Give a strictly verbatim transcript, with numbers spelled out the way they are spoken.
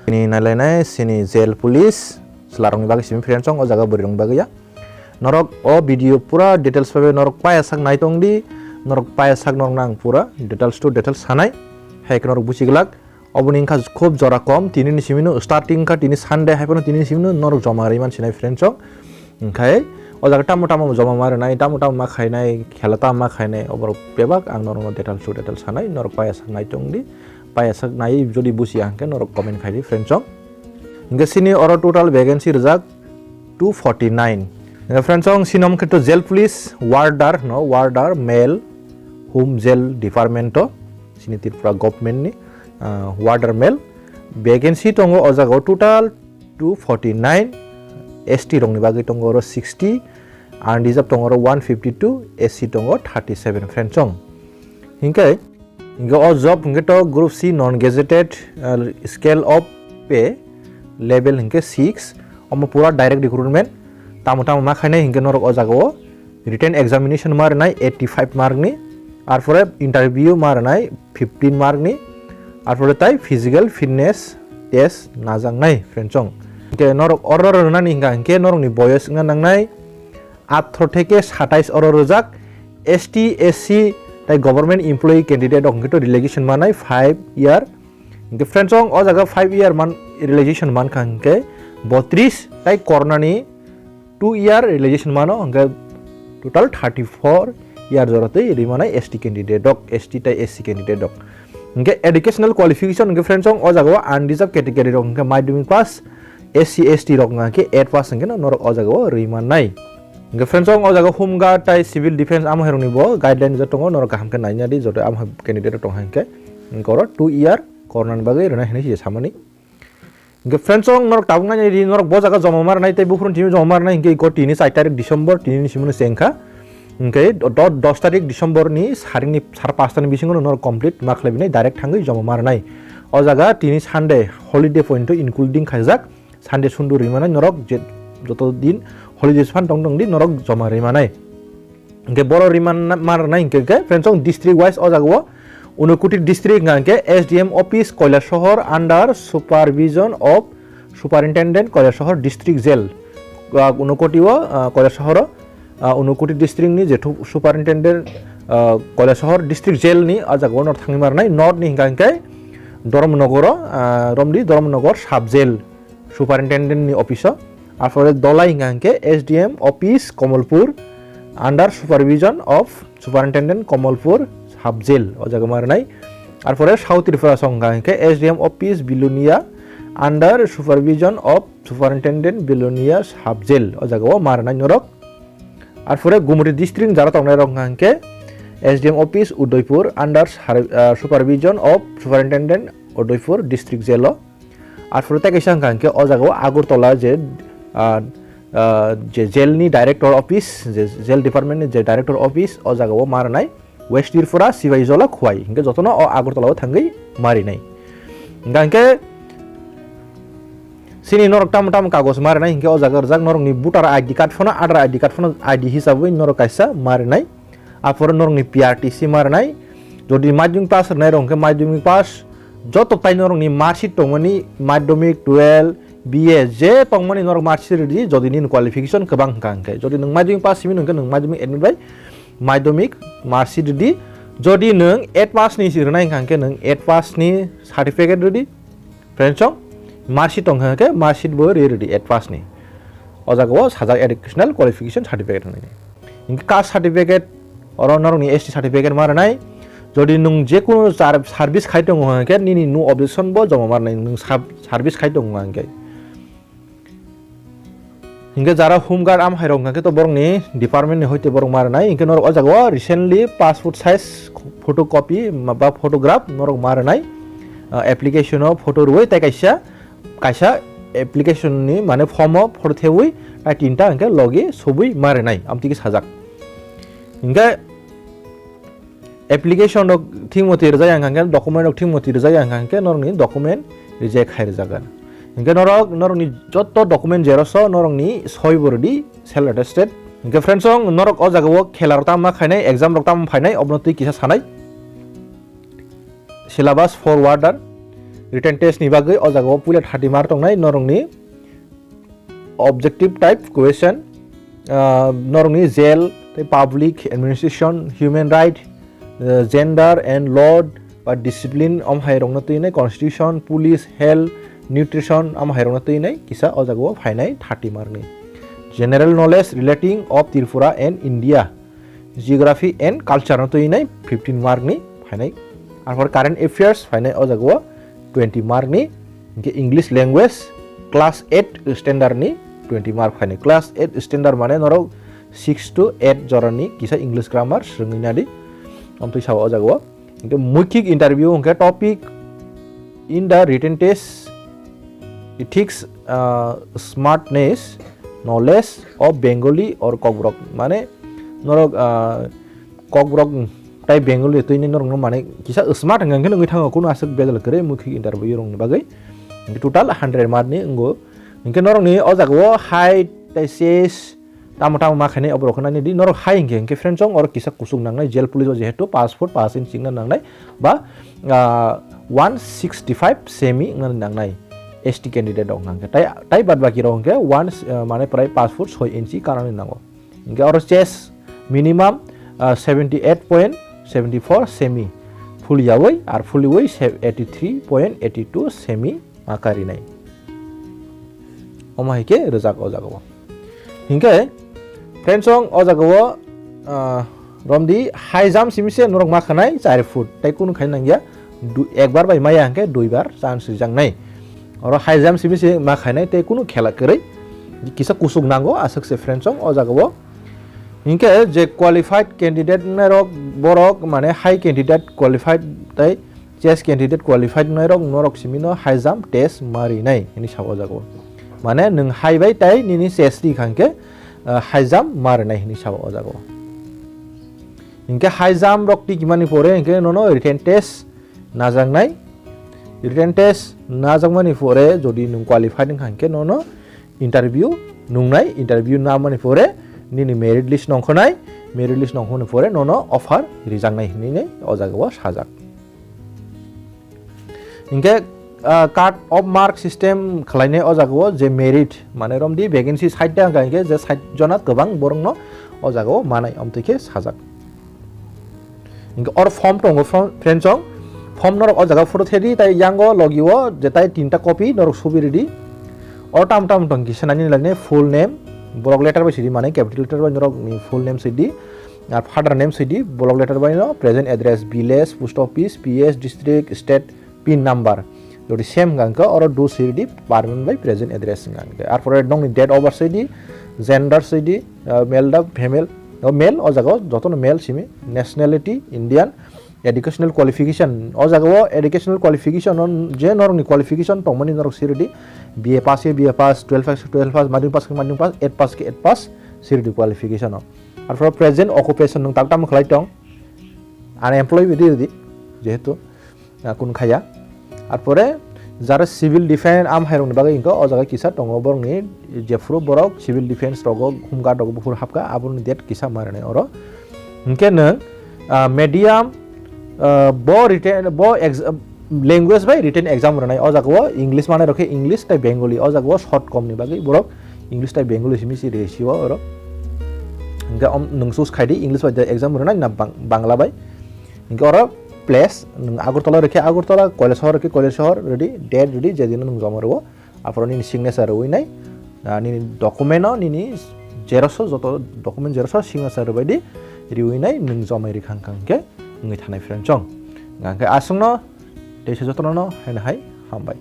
Chini nailainai chini jail police chwlarokni bagwi simi friend song, o jaga bwrwirokni bagwi ya. Norok o video pura details bai norok paya sak nai tong di, norok paya sak norok nang pura details to details sanai. Hai khe norok buchi glak. Oboni wngkha khub jora kom, tini ni simi no starting wngkha tini Sunday, hai phano tini ni simi no norok joma rwi man sinai friend song. Hingkhai o jaga tamo tamo joma ma rwnai, tamo tamo ma khainai, khela tamo ma khainai, oborok bebak ang norokno detail to detail sanai, norok paya sak nai tong di, paya sak nai jodi buchi ang khe norok comment khai di friend song. Hingkhe sini oro total vacancy rijak two forty nine. Hingkhe friend song sini omo khe to jail police warder no, warder male home jail department o sini Tripura government ni, ah, warder male vacancy tongo o jaga o total two forty nine, S T rokni bagwi tongo oro sixty, unreserved tongo oro one fifty two, S C tongo thirty seven friend song. Hingkhe, hingkhe o job hingkhe to group C non gazetted, uh, scale of pay level hingkhe six, omo pura direct recruitment, tamo tamo ma khainai hingkhe norok o jaga o written examination ma rwnai eighty five mark ni, arpore interview ma rwnai fifteen mark ni, arpore tai physical fitness test najaknai friend song. Hingkhe norok oro rwnani hingkha hingkhe norokni boyos wngna nangnai atharoh theke satais oro rwjak, S T, S C tai government employee candidate rok hingkhe to relegation manai five year. Hingkhe friend song o jaga five year man relegation mankha hingkhe botris tai kornani two year realization mano, hingkhe total thirty four year jora twi rwi manai S T candidate rok, S T tai S C candidate rok. Hingkhe educational qualification hingkhe friend song o jaga o unreserved category rok hingkhe madhyamik pass, S C S T rok hingkhe eight pass hingkhe no norok o jaga o rwi manai. Hingkhe friend song o jaga home guard tai civil defense amo hai rokni bo guideline je tongo, norok kaham khe naina di, joto amo hai candidate rok tong hai hingkhe, hingkhe oro two year kornani bagwi rwnai hinwi se samani. Hingkhe friend song norok tabuk nai di, norok bo jaga joma ma rwnai tei buphuru ni simi joma ma rwnai hingkhe iko tini char tarik December tini ni simi no chengkha. Hingkhe do-, dos tarik December ni saringni sar pasta ni bisingo no norok complete ma khlai binai direct thangwi joma ma rwnai. O jaga tini Sunday holiday point o including khaijak, Sunday sundu rwi manai norok je joto din holidays phan tong tong di norok joma rwi manai. Hingkhe boro rwi man-, ma rwnai hingkhe khe friend song district wise o jaga o Unakoti district hingkha hingkhe S D M office Kailasahar under supervision of superintendent Kailasahar district jail. Ah, Unakoti o, ah, Kailasahar o, ah, Unakoti district ni je thu-, superintendent, ah, Kailasahar district jail ni o jaga o norok thangwi ma rwnai. North ni hingkha hingkhe Dharmanagar o, ah, romdi Dharmanagar sub jail superintendent ni office o, arpore Dholai hingkha hingkhe S D M office Kamalpur under supervision of superintendent Kamalpur sub jail o jaga ma rwnai. Arpore South Tripura song hingkha hingkhe S D M office Bilonia under supervision of superintendent Bilonia sub jail o jaga o ma rwnai norok. Arpore Gumoti district jara tongnai rok hingkha hingkhe S D M office Udaipur under sar-, ah, supervision of superintendent Udaipur district jail o. Arpore tei kaisa hingkha hingkhe o jaga o Agartala je, ah, ah, je jail ni director office, je jail department ni je director office o jaga o ma rwnai West Tripura, Sipaijala, Khowai hingkhe jotono o Agartala o thangwi ma rwnai. Hingkha hingkhe sini norok tamo tamo kagoj ma rwnai hingkhe o jaga rwjak norokni voter I D card phano, Aadhaar I D card phano I D hisabwi norok kaisa ma rwnai. Aphuru norokni P R T C ma rwnai. Jodi madhyamik pass rwnai rok hwnkhe madhyamik pass, joto tai norokni marksheet tongmani, madhyamik, twelve, B A je tongmani norok marksheet rwdi, jodi nini qualification kwbang hwnkha hwnkhe. Jodi nwng madhyamik pass simi hwnkhe nwng madhyamik admit bai madhyamik marksheet rwdi. Jodi nwng eight pass ni si rwnai hwnkha hwnkhe nwng eight pass ni certificate rwdi. Friends song, marksheet tong hwnkhe marksheet bo rwi rwdi eight pass ni. O jaga o sajak educational qualification certificate hwnwi. Hinkhe caste certificate, oro norokni S T certificate ma rwnai. Jodi nwng jekunu sar-, service khai tongo hwnkhe nini no objection bo joma ma rwnai, nwng sab-, service khai tongo hwnkhe. Hinkhe jara home guard am hai rok hwnkhe to borokni department ni hoite borok ma rwnai. Hinkhe norok o jaga o recently passport size photocopy ma-, ba photograph norok ma rwnai. Ah, application o photo rwui tei kaisa, kaisa application ni mane form o photo thewi tai tinta hinkhe logi subui ma rwnai amtwi khe sajak. Hinkhe application rok thik motwi rwjak ya hwnkha hwnkhe, document rok thik motwi rwjak ya hwnkha hwnkhe norokni document reject khai rwjak. Hinkhe norok, norokni joto document xerox o norokni soi bo rwdi self attested. Hinkhe friends song, norok o jaga o khela rok tamo ma khainai, exam rok tamo phainai, obono twi kisa sanai. Syllabus for warder. Written test ni bagwi o jaga o puila thirty mark tongnai norokni objective type question, ah, norokni jail, tei public administration, human right, ah, gender and law ba discipline, omo hai rokno twi nai constitution, police, health, nutrition, omo hai rokno twi nai kisa o jaga o phainai thirty mark ni. General knowledge relating of Tripura and India, geography and culture no twi nai fifteen mark ni phainai. Arpor current affairs phainai o jaga o twenty mark ni. Hinkhe English language class eight standard ni twenty mark phainai. Class eight standard mane norok six to eight jora ni kisa English grammar swrwngwi nadi. Amtwi sao o jaga o. Hinkhe mukhik interview hinkhe topic in the written test, ethics, ah, smartness, knowledge of Bengali or Kokborok. Mane norok, ah, Kokborok tai Bengali twi ni norok no mane kisa smart hwnka hinkhe nungwi thango, kuno aswk bejal kwrwi mukhik interview rok ni bagwi. Hinkhe total hundred mark ni wngo. Hinkhe norok ni o jaga o height tai chest tamo tamo ma khainai oborok nani di, norok hai hinkhe, hinkhe friend song oro kisa kusuk nangnai, jail police o jehetu pass foot pass inch wngna nangnai ba, ah, one sixty five semi wngna nangnai S T candidate rok hinkhe. Tai, tai bad baki rok hinkhe one, ah, mane prai pass foot soi inch kanani nango. Hinkhe oro chest minimum, ah, seventy eight point seventy four semi full yawi ar full yawi se-, eighty three point eighty two semi ma karinai. Omo hai khe rwjak o jaga o. Hinkhe friend song o jaga o, ah, romdi high jump simi se norok ma khanai char foot, tai kunu khai nangya du-, ekbar bai maya hinkhe duibar chance rijak nai. Oro high jump simi se ma khainai tei kunu khela kwrwi kisa kusuk nango aswk se friend song o jaga o. Hinkhe je qualified candidate nairok borok mane high candidate qualified tei chest candidate qualified nairok norok simi no high jump test ma rinai hinwi sao o jaga o. Mane nwng high bai tai nini chest ri kha hinkhe, ah, high jump ma rinai hinwi sao o jaga o. Hinkhe high jump rok tikimani pore hinkhe nono written test najaknai. Written test najakmani pore jodi nwng qualified wngkha hinkhe nono interview nungnai, interview namani pore nini merit list nongkhonai, merit list nongkhoni pore nono offer rijaknai hinwi o jaga o sajak. Hinkhe, ah, cut off mark system khlainai o jaga o je merit, mane romdi vacancy sait ta wngkha hinkhe je sait jona kwbang borokno o jaga o manai, omtwi khe sajak. Hinkhe or form tongo, form, friend song, form norok o jaga photo thedi, tai yango logi o je tai tinta copy norok subi ridi. Or tam tam tong kisa nani lagne full name, block letter bai sidi, mane capital letter bai norok ni full name sidi. Ar father name sidi, block letter bai no, present address, village, post office, P S, district, state, pin number. Jodi same hwnka hwnkhe oro do sidi, permanent bai present address hwnka hwnkhe. Ar pore nokni date of birth sidi, gender sidi, ah, male da female, o male o jaga o jotono male simi, nationality Indian, educational qualification, o jaga o educational qualification on je norokni qualification tongmani norok siridi, B A pass khe B A pass, twelve pass khe twelve pass, madhyamik pass khe madhyamik pass, eight pass khe eight pass, siridi qualification o. Arpore present occupation nwng tak tamo khlai tong, unemployed bidi ridi, jehetu, ah, kun khaya. Arpore jara civil defense am hai rokni bagwi hinkhe o jaga kisa tongo, borokni jephuru borok civil defense rogo home guard rogo buphuru hapkha, aboni date kisa ma rwnai oro. Hinkhe nwng, ah, medium, ah, bo written, bo ex-, language bai written exam rwnai. O jaga o English manai rok khe English tai Bengali. O jaga o short kom ni bagwi borok English tai Bengali simi si resi o oro. Hinkhe om nwng choose khai di English bai exam rwnai na Bang-, Bangla bai. Hinkhe oro place nwng Agartala rwkhe Agartala, Kailasahar rwkhe Kailasahar rwdi, date rwdi, je dino nwng joma rwo. Aphuru nini signature rwinai, ah, nini document o, nini xerox o, joto document xerox o signature rwbaidi, riwinai nwng jomai rikha hwnkha hinkhe wngwi thanai friend chong. Hwnkhe aswkno teisa jotono no haino hai hambai.